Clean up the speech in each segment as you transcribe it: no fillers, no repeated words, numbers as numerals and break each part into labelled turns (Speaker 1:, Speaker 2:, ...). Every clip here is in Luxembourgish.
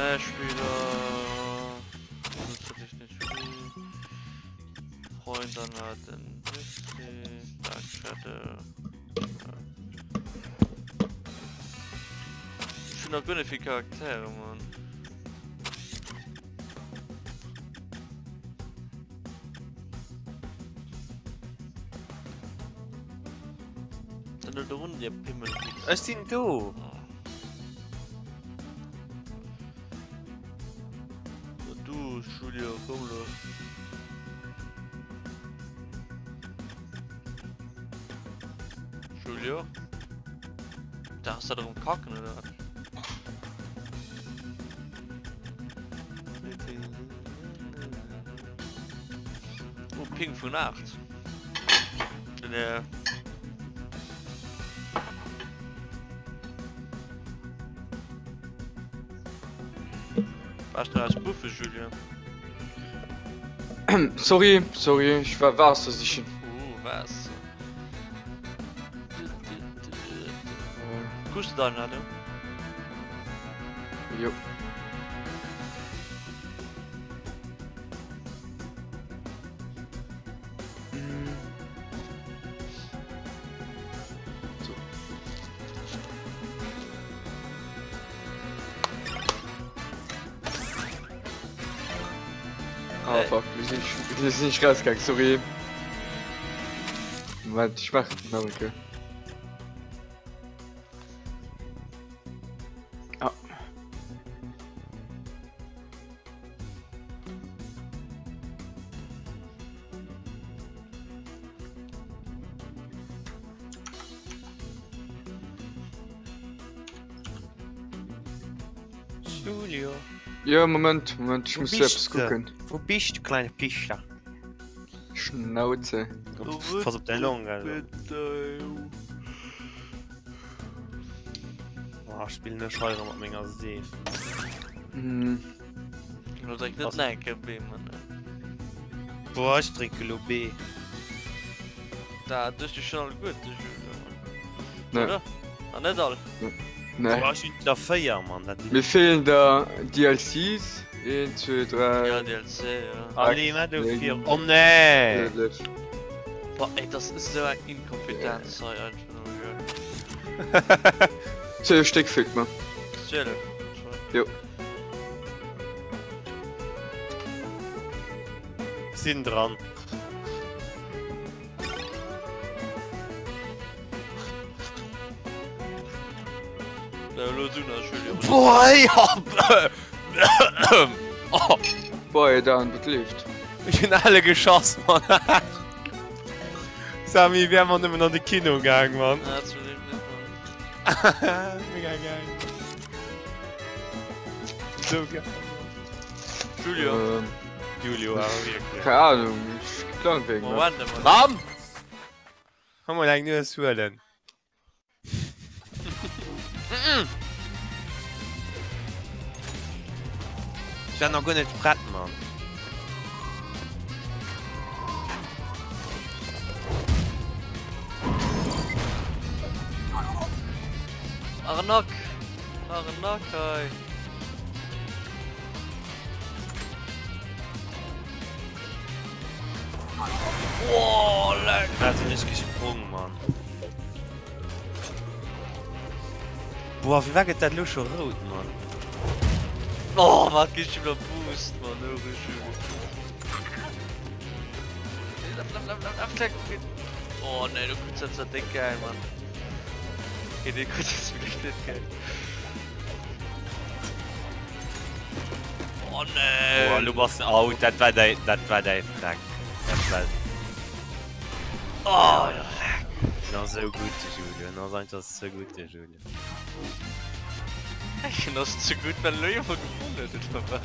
Speaker 1: Mehrspieler. Freund anladen. Dark Shadow. Ech hunn nach guer net vill Charaktere, Mann.
Speaker 2: Ech sinn do!
Speaker 1: Du Julio, komm lo. Julio? Da hast du darum kacken oder was? Oh, Ping vun 8. Den, Warst du aus Buffe, Julien?
Speaker 3: Sorry, sorry, ich war Waasser sichen.
Speaker 1: Uh, Waasser. Kuss du deinen Adam?
Speaker 3: Jo. Ah fuck, wir sind nicht rausgegangen, sorry. Moment, ich mach noch okay. Ah.
Speaker 2: Julio.
Speaker 3: Jo, Moment, Moment, ich
Speaker 2: Wo
Speaker 3: muss
Speaker 2: bist
Speaker 3: eppes
Speaker 2: du?
Speaker 3: kucken.
Speaker 2: Wo bist du, kleine Pischer?
Speaker 3: Schnauze.
Speaker 2: Pass op dein Long, Alter. Oh, ich spiele nur Scheure mat menger Seef.
Speaker 3: Mhm.
Speaker 1: Lo dréck net lenke B, Mann.
Speaker 2: Boah, ich trinke lo B.
Speaker 1: Da duercht ech schon all guet, de Julio.
Speaker 3: Nee.
Speaker 1: Oder? Ah, net all.
Speaker 3: Nee.
Speaker 2: Boah, ich hunn der 4, Mann. Dat
Speaker 3: Mir fehlen der DLCs. 1, 2, 3.
Speaker 1: Ja, DLC, ja.
Speaker 2: Allez, ma dofir. Oh nee!
Speaker 1: Boah, ey, das ist so eng Inkompetenz hei einfach nur, gell.
Speaker 3: 12 Stéck fehlt mer.
Speaker 1: 12?
Speaker 3: Jo.
Speaker 2: Sinn dran.
Speaker 1: Boah,
Speaker 2: ey, oh.
Speaker 3: Boah, ey, Dan, wat leeft?
Speaker 2: Ech hunn alle geschoss, Mann. Samy, wär mer nëmmen an de Kino gaang, Mann.
Speaker 1: Ja, zu dem net, Mann.
Speaker 2: Mega geil. So geil.
Speaker 1: Julio.
Speaker 3: Ähm,
Speaker 2: Julio, awer wierklech.
Speaker 3: Keine Ahnung, ich klang wegen.
Speaker 1: Moment, Mann.
Speaker 2: Bam! Komm mol eng Nues huelen. Ech war nach guer net prett, Mann.
Speaker 1: Arnaque! Arnaque hei! Oh, leck!
Speaker 2: Da sinn ech gesprong, Mann. Boah, firwat gëtt dat elo scho rout, Mann?
Speaker 1: Oh, wat gi ech iwwer Boost, Mann, holy shit. Oh nee, du kucks dat zwar déck geil, Mann. Okay, dee kuckt dat wierklech net geil. Oh nee!
Speaker 2: Boah, du bass out, dat war däi, dat war däi Fleck. Dat war.
Speaker 1: Oh,
Speaker 2: En ass esou gutt, de Julio, en ass einfach ze gutt, de Julio.
Speaker 1: En ass ze gutt, well en elo eemol gewonnen huet, oder wat?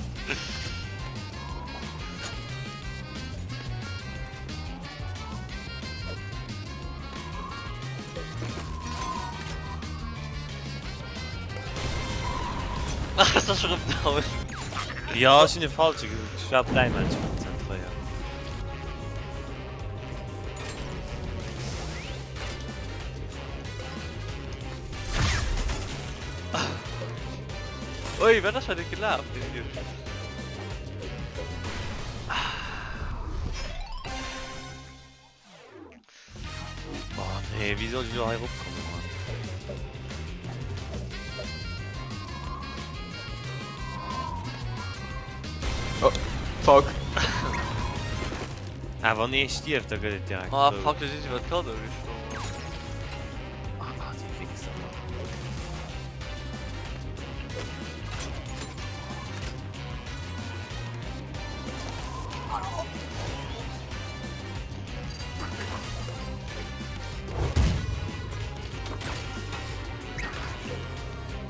Speaker 1: Ach, ist das schon down?
Speaker 2: Ja, ech hunn de falsche gekuckt. Ech war op däi Match konzentréiert.
Speaker 1: Ui, wat ass dat gelaf?
Speaker 2: Oh nee, wéi soll ech elo hei eropkommen, Mann?
Speaker 3: Oh, fuck.
Speaker 2: Ah, wann ee stierft, da gëtt et direkt
Speaker 1: Ah,
Speaker 2: rout.
Speaker 1: fuck, du sinn iwwer d'Kadder gesprongen.
Speaker 2: Ah, déi Wichser, Mann.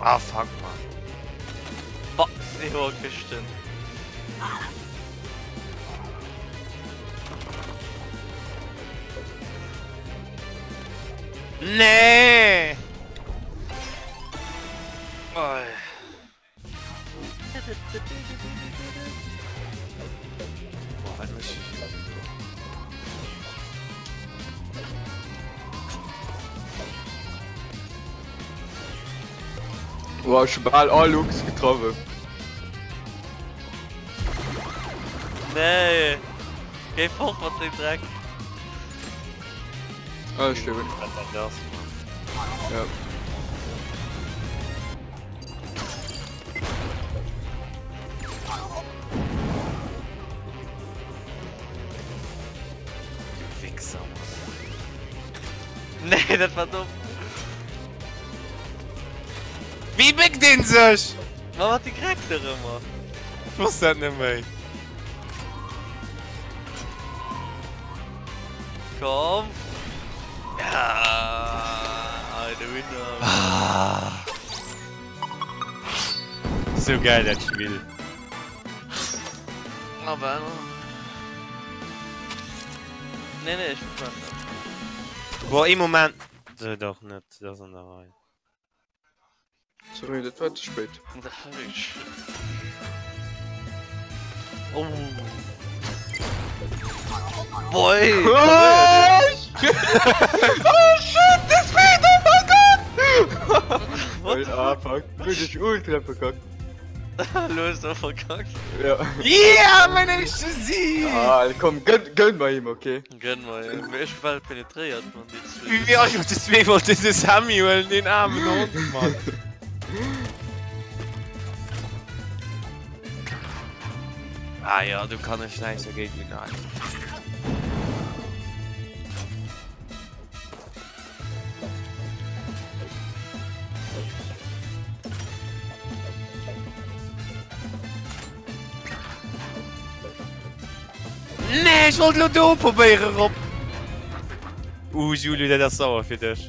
Speaker 2: Ah, fuck, Mann.
Speaker 1: Fuck, iwwer Këschten.
Speaker 2: Nee!
Speaker 1: Oi.
Speaker 2: Boah, wat mécht ech denn do?
Speaker 3: Wow, ech hu bal all Lux getroffen.
Speaker 1: Nee! Géi fort mat deem Dreck!
Speaker 3: Ah, ech stierwen.
Speaker 2: Wat dat ass, Mann.
Speaker 3: Ja.
Speaker 2: Du Wichser, Mann.
Speaker 1: Nee, dat war domm.
Speaker 2: Wéi béckt een sech?
Speaker 1: Ma wat déi Kräckter ëmmer.
Speaker 2: Ech wosst dat net méi.
Speaker 1: Komm. Ja, de Winner.
Speaker 2: Ah. Sou geil dat Spill.
Speaker 1: Aber. Nee, nee, ich bin
Speaker 2: Boah, ee Moment. So, doch net, dat ass an der Rei.
Speaker 3: Sorry, dat war ze spéit.
Speaker 1: Dat war wierklech spéit. Oh. Boy!
Speaker 3: Oh shit, de speed, oh my god! What? Ah fuck, bin ich ultra verkackt.
Speaker 1: Lo hues du verkackt.
Speaker 3: Ja.
Speaker 2: Yeah, mein éischte Sieg!
Speaker 3: Ah, komm, gönn, gönn mal ihm, okay?
Speaker 1: Gönn mal ihm. Ech well penetréiert, Mann, déi zwee.
Speaker 2: Wéi ech op de zwee wollt de Sammy huelen, deen aarmen Hond, Mann. Ah ja, do kann ech näischt dergéint hunn. Nee, ech wollt lo do probéieren rop. Uh, Julio, dat ass sauer fir dech.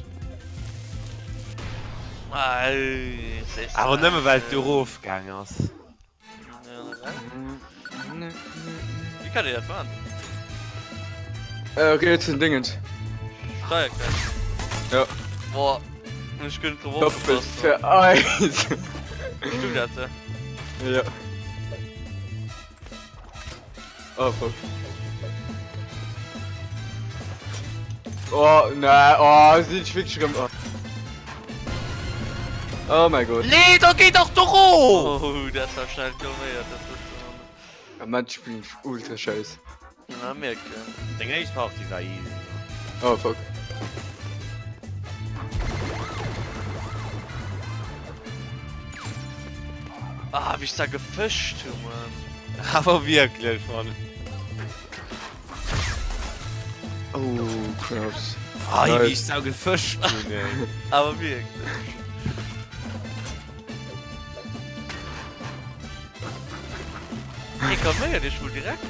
Speaker 2: Awer nëmme well et do rof gaang ass.
Speaker 1: Wie kann dat man?
Speaker 3: Äh, riets den Dingens.
Speaker 1: Steierkreis.
Speaker 3: Ja.
Speaker 1: Boah, ech gënn drop
Speaker 3: Doppelt
Speaker 1: opgepasst.
Speaker 3: für eis.
Speaker 1: Du dat, ja?
Speaker 3: Ja. Oh fuck. Oh, nee, oh, sinn ech wierklech erëm. Oh. Oh mein Gott.
Speaker 2: Nee, da geh dach do rof!
Speaker 1: Oh, dat war schnell calméiert, dat wësst du Mann.
Speaker 3: Am Match spillen ech ultra scheiss.
Speaker 1: Na, mierken.
Speaker 2: Deng éischt Partie war easy.
Speaker 3: Oh fuck.
Speaker 1: Ah, wéi ech da gefëscht hu, Mann.
Speaker 2: Awer wierklech, Mann.
Speaker 3: Oh, Craps.
Speaker 2: Ei, wéi ech sau gefëscht hunn, ey.
Speaker 1: Awer wierklech. Hey, komm her, ich will direkt.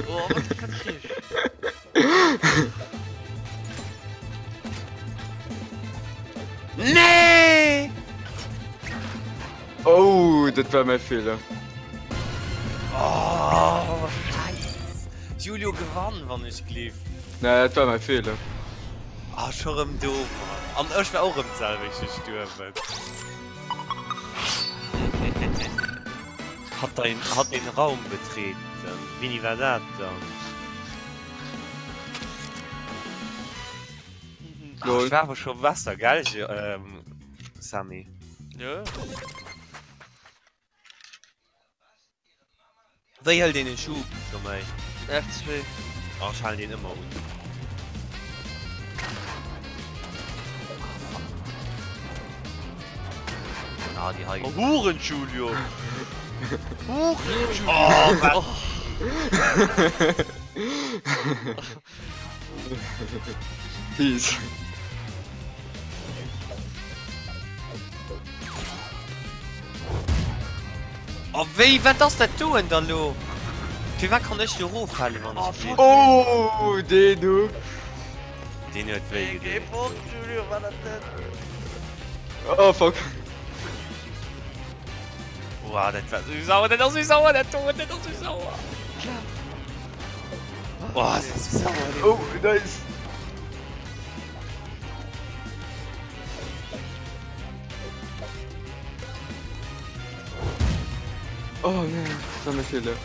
Speaker 1: Oh, was kann ich?
Speaker 2: Nee!
Speaker 3: Oh, dat war mäi Feeler.
Speaker 2: Oh, Scheiss. Julio gewann, wann ech gleef.
Speaker 3: Nee, dat war mäi Feeler.
Speaker 2: Ah, scho rëm do, Mann. An ech war och rëm d'selwecht gestuerwen. Hat den, hat den Raum betreten. Wini war dat dann? Ah,
Speaker 3: Lol.
Speaker 2: ech war awer scho besser, gell, ähm, Sammy?
Speaker 1: Ja.
Speaker 2: Wéi hëlt een en Schub, Domain?
Speaker 1: R2.
Speaker 2: Oh, ech halen deen ëmmer un. Ah, déi hei.
Speaker 1: Oh, Huren Giulio! Huren Giulio!
Speaker 2: Oh, wat?
Speaker 1: Oh.
Speaker 3: Peace.
Speaker 2: Oh wéi, wat ass dat doen dann lo? Firwat kann ech do roffalen wann ech will?
Speaker 3: Oh, deen Hook.
Speaker 2: Deen huet wéi
Speaker 1: Geh
Speaker 2: gedoen.
Speaker 1: fort, Giulio, war dat net?
Speaker 3: Oh fuck.
Speaker 2: Wow, dat war sou sauer, dat ass sou sauer, dat doen, dat ass sou sauer. Oh, dat ass sou sauer, deen.
Speaker 3: Oh, nice. Oh nee, das war mein Fehler.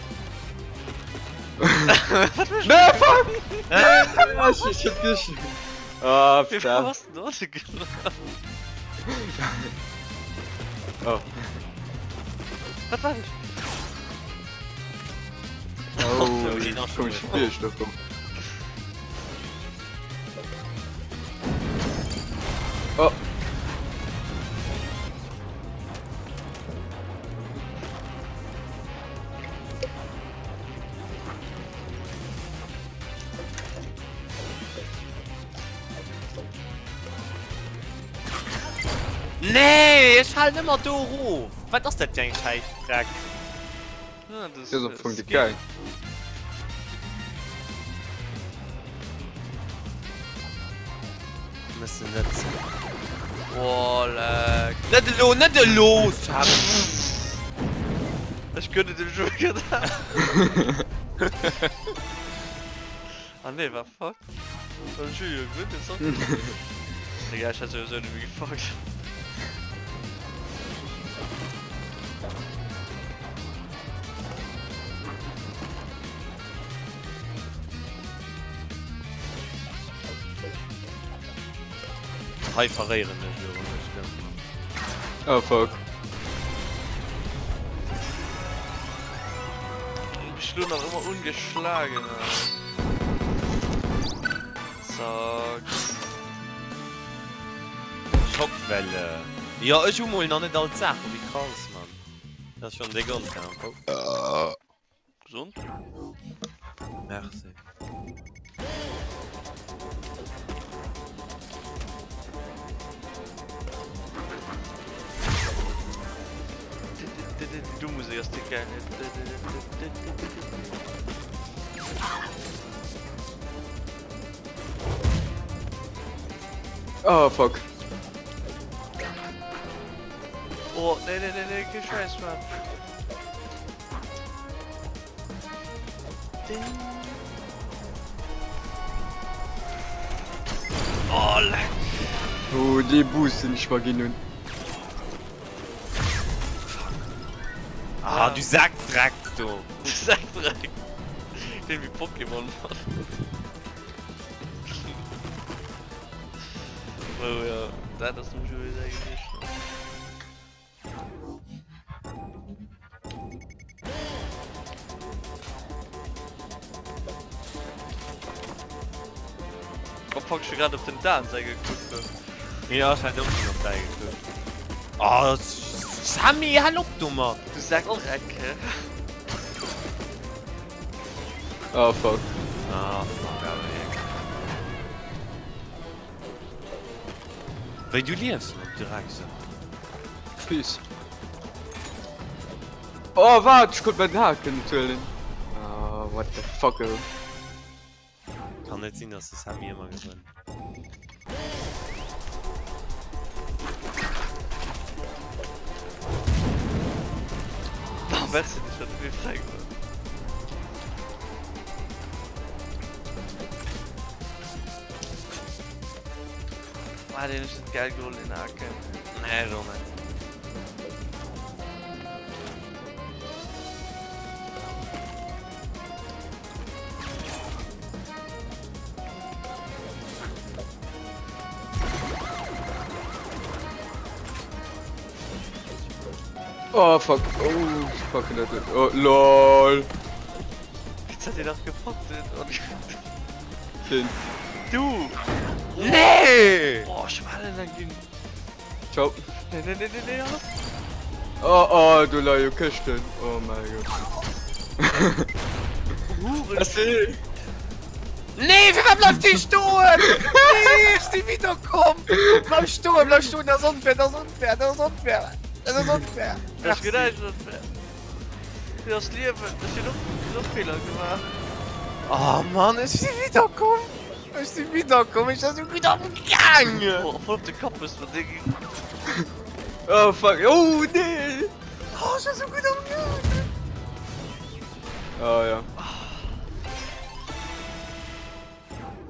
Speaker 3: Nee, fuck! Ah, ich, ich hab gesch... Ah,
Speaker 1: Wie
Speaker 3: verdammt.
Speaker 1: warst du dort gelaufen?
Speaker 3: Oh.
Speaker 1: Wat war das?
Speaker 3: Oh,
Speaker 2: So, den hast du
Speaker 3: komm, ich spiel ich doch komm. Oh.
Speaker 2: Nee, ech falen ëmmer do erof. Wat ass dat fir eng Schäissdreck?
Speaker 1: Ja, das
Speaker 3: Das ist am Anfang
Speaker 1: das
Speaker 3: die geil.
Speaker 2: Mësse net.
Speaker 1: Oh, leck.
Speaker 2: Net elo, net elo, Sam!
Speaker 1: Ech gönne dem Joker dat. Ah nee, war fuck. Dann Julio gewinnt jetzt auch. Egal, ich hatte sowieso nicht mehr gefuckt.
Speaker 2: Hei verréieren ech elo erëm mech gëm.
Speaker 3: Oh fuck.
Speaker 1: Ich bin noch immer ungeschlagen. Alter. Zack.
Speaker 2: Schockwelle. Jo, ech hu mol nach net all d'Saachen, wéi krass, Mann. Dat ass schon déck onfair am Fong.
Speaker 1: Gesond.
Speaker 2: Merci.
Speaker 1: Die Doom-Musik ass déck geil.
Speaker 3: Oh fuck.
Speaker 1: Oh, nee, nee, nee, nee, kee Scheiß, Mann. Ding. Oh, leck.
Speaker 3: Oh, dee Boost den ech mer ginn hunn.
Speaker 2: Ah, du Sackdreck, du!
Speaker 1: Du Sackdreck! Klingt wie Pokémon, Mann. Oh ja, dat ass dem Jules säi Gesicht. Oh fuck, ech hu grad op den Dan säi gekuckt.
Speaker 2: Ja, ech hat och schon op däi gekuckt. Oh, Sammy, hal op domat!
Speaker 1: Du Sackdreck, hä?
Speaker 3: Oh fuck.
Speaker 2: Ah, fuck, awer wierklech. Wéi du liefs nach, du Drecksack.
Speaker 3: Peace. Oh waart, ech konnt mäin Haken net huelen. Oh, what the fuck, oh.
Speaker 2: Kann net sinn, dass de Sammy ëmmer gewënnt.
Speaker 1: Warum wetzt du nicht, dass du mir frei geworden? Ah, den ist geil geholt, den Haken.
Speaker 2: Nee, ech och net.
Speaker 3: Oh fuck. Oh, fuck dat. Oh, lol.
Speaker 1: Jetzt hat dir nach gepackt.
Speaker 3: Wien?
Speaker 1: Du!
Speaker 2: Nee!
Speaker 1: Oh, ich war denn gegen.
Speaker 3: Ciao.
Speaker 1: Nee, nee, nee, nee, nee, hallo.
Speaker 3: Oh, oh, do leie jo Këschten. Oh mäi Gott.
Speaker 1: Hure.
Speaker 3: Merci.
Speaker 2: Nee, firwat bleift dee stoen? Nee, ech si widder komm. Bleif stoen, bleif stoen, dat ass onfair, dat ass onfair, dat ass onfair. Dat ass onfair.
Speaker 1: Dat ass genau onfair. Dat ass d'Liewen. Ech hunn och, och Feeler gemaach.
Speaker 2: Oh Mann, ech si widder komm. Ech si widder komm, ech war sou gutt am Gaang.
Speaker 1: Oh, voll op de Kapp hues du dee ginn.
Speaker 3: Oh fuck, oh nee!
Speaker 2: Oh, ech war sou gutt am Gaang.
Speaker 3: Oh ja.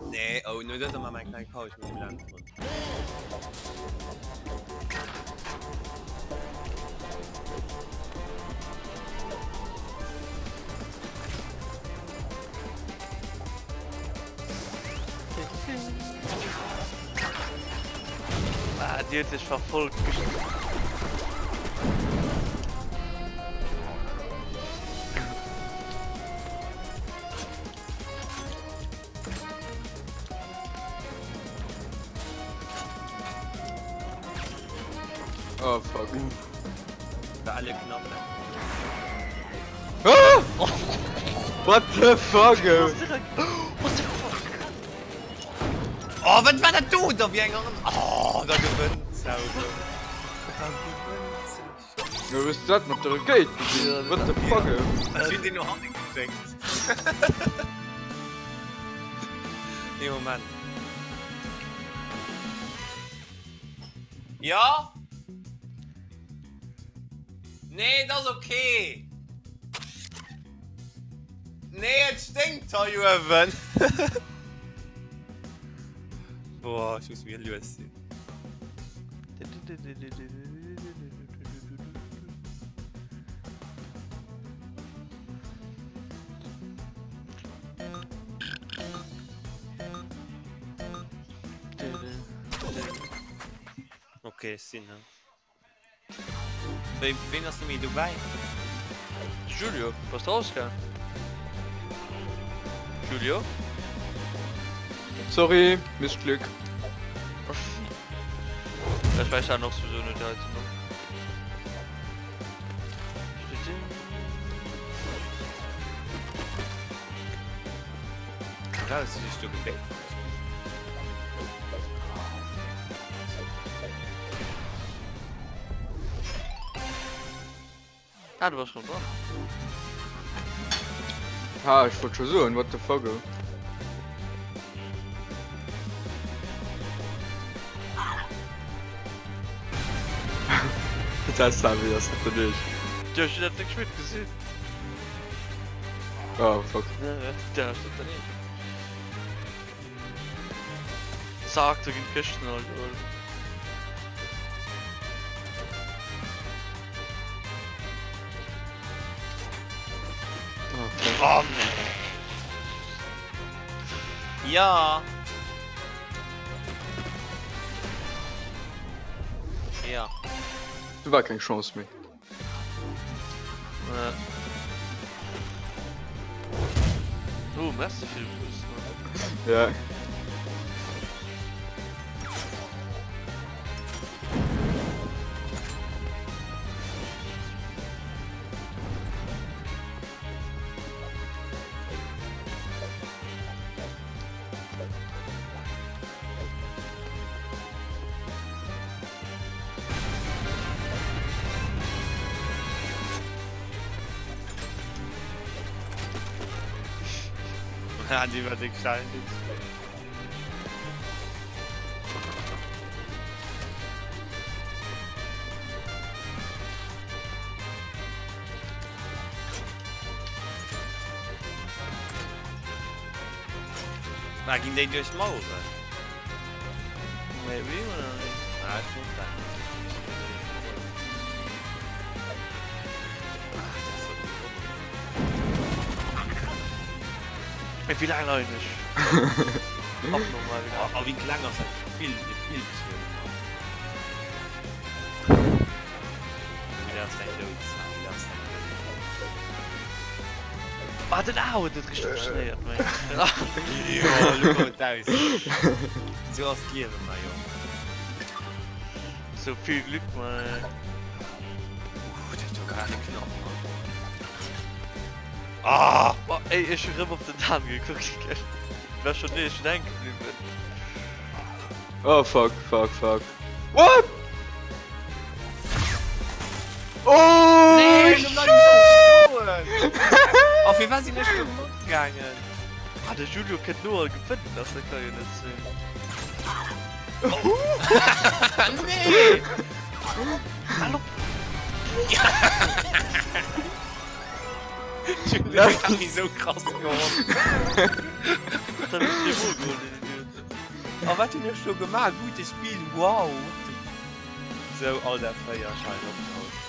Speaker 2: Nee, oh, no dat mar eng kleng Paus, ech muss lenteren.
Speaker 1: Ah, déi huet sech verfolgt.
Speaker 3: Oh fuck.
Speaker 2: War alle knapp.
Speaker 3: Ah! What the fuck? ey?
Speaker 1: What the fuck?
Speaker 2: Oh, wat war dat do? Da wéi eng an. Oh, da gewënnt Zauber. Da gewënnt se.
Speaker 3: Ja, wéi hues du dat mat der Rakéit gesinn? What the fuck? ey?
Speaker 2: Ech hunn deen no hanne gedréckt. Nee, Moment. Ja? Nee, et ass ok. Nee, et sténkt hei uewen. Boah, ech muss méi lues sinn. Ok, ech sinn hei. Wéi, ween ass net méi dobäi?
Speaker 1: Julio, bass du rausgaang? Julio?
Speaker 3: Sorry, Missglück.
Speaker 1: Ech weiß ja noch sowieso net hei ze
Speaker 2: Da hues du dech do gebéckt.
Speaker 1: Ah, du bass schon dran.
Speaker 3: Ha, ech wollt scho soen, what the fuck? ey. Dat Savi ass dat net ech.
Speaker 1: Jo, ech hunn dat net geschwind gesinn.
Speaker 3: Oh fuck.
Speaker 1: Ja, ja, dat ass dat net. Zack, do ginn d'Këschten all geholl.
Speaker 3: Oh, fuck.
Speaker 2: Oh nee. Ja. Ja.
Speaker 3: Do war keng Chance méi.
Speaker 1: Ja. Oh, merci fir de Boost.
Speaker 3: Ja.
Speaker 2: Ah, déi war déck schnell. Ah, ginn déi duerch d'Maueren?
Speaker 1: Maybe, oder nicht?
Speaker 2: Ah, ich wollt dat net. Ah, dat ass doch
Speaker 1: Ey, wéi laang leien ech? Abnormal wéi laang.
Speaker 2: Oh, wéi kleng ass dat Bild, de Bildschirm? Wéi dat ass däin Doud, Sam, wéi dat ass däin Doud.
Speaker 1: Ah, den A huet net richteg geschnéiert, meng ech.
Speaker 2: Jo, elo koum et aus. Sou ass d'Liewen, mäi Jong.
Speaker 1: Sou vill Glück, mei.
Speaker 2: Uff, dat war grad knapp, Mann. Ah!
Speaker 1: Boah, ey, ech hu rëm op den Dan gekuckt, gell. War schon, nee, ech sinn hänke bliwwen.
Speaker 3: Oh fuck, fuck, fuck. What? Oh!
Speaker 2: Nee, du bleibst stoen! Oh, fir wat sinn ech do matgaangen?
Speaker 1: Ah, de Julio kënnt no a gewënnt das, dat kann jo net sinn.
Speaker 2: Nee!
Speaker 1: Hallo!
Speaker 2: Julio hat mich so krass geholt.
Speaker 1: Dat hab ech dir wohl geholt, den Idiot.
Speaker 2: Oh, wat hunn ech do gemaach? Gute Spiel, wow! Sou, Alter, 4, scheiß op haut.